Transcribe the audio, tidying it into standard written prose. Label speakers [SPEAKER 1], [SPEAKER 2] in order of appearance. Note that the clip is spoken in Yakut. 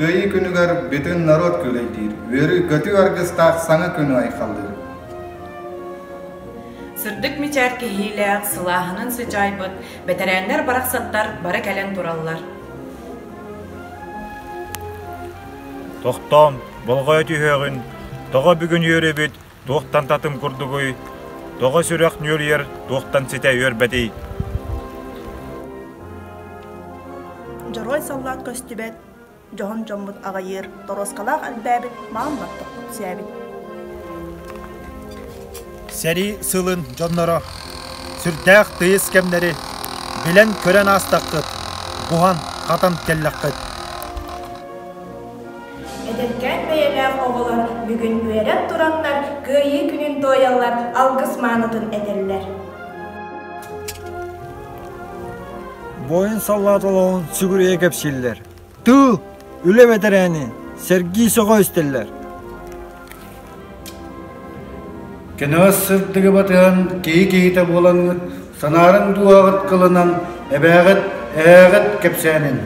[SPEAKER 1] Кыайыы күнүгэр бүтүн норуот күүлэйдиир, үөрүү-көтүү аргыстаах саҥа күнү айхаллыыр.
[SPEAKER 2] Сырдык мичээр кэһиилээх, сылааһынан сыдьаайбыт бэтэрээннэр барахсаттар бары кэлэн тураллар.
[SPEAKER 3] Тохтоон, болҕойо түһүөҕүн, тоҕо бүгүн үөрүбүт, туохтан татым курдугуй, тоҕо сүрэх нүөлүйэр, туохтан ситэ үөрбэтий?
[SPEAKER 4] Дьоруой саллаат көстүбэт, дьоһун дьоммут аҕыйыыр, торуоскалаах элбээбит, маан баттах үксээбит.
[SPEAKER 5] Сэрии сылын дьонноро сүрдээх тыйыс кэмнэри билэн-көрөн аастаххыт, буһан-хатан кэллэххит.
[SPEAKER 6] Эдэркээн бэйэлээх оҕолор бүгүн үөрэн тураннар Кыайыы күнүн туойаллар, алгыс маанытын этэллэр.
[SPEAKER 7] Буойун саллаат олоҕун сүгүрүйэ кэпсииллэр. Тыыл, үлэ бэтэрээнин сэргии сөҕө истэллэр.
[SPEAKER 1] Кэнэҕэс сырдыгы батыһан киһи киһитэ буолаҥҥыт, санаарыҥ дууһаҕыт кылынан, эбээҕит, эһээҕит кэпсээнин.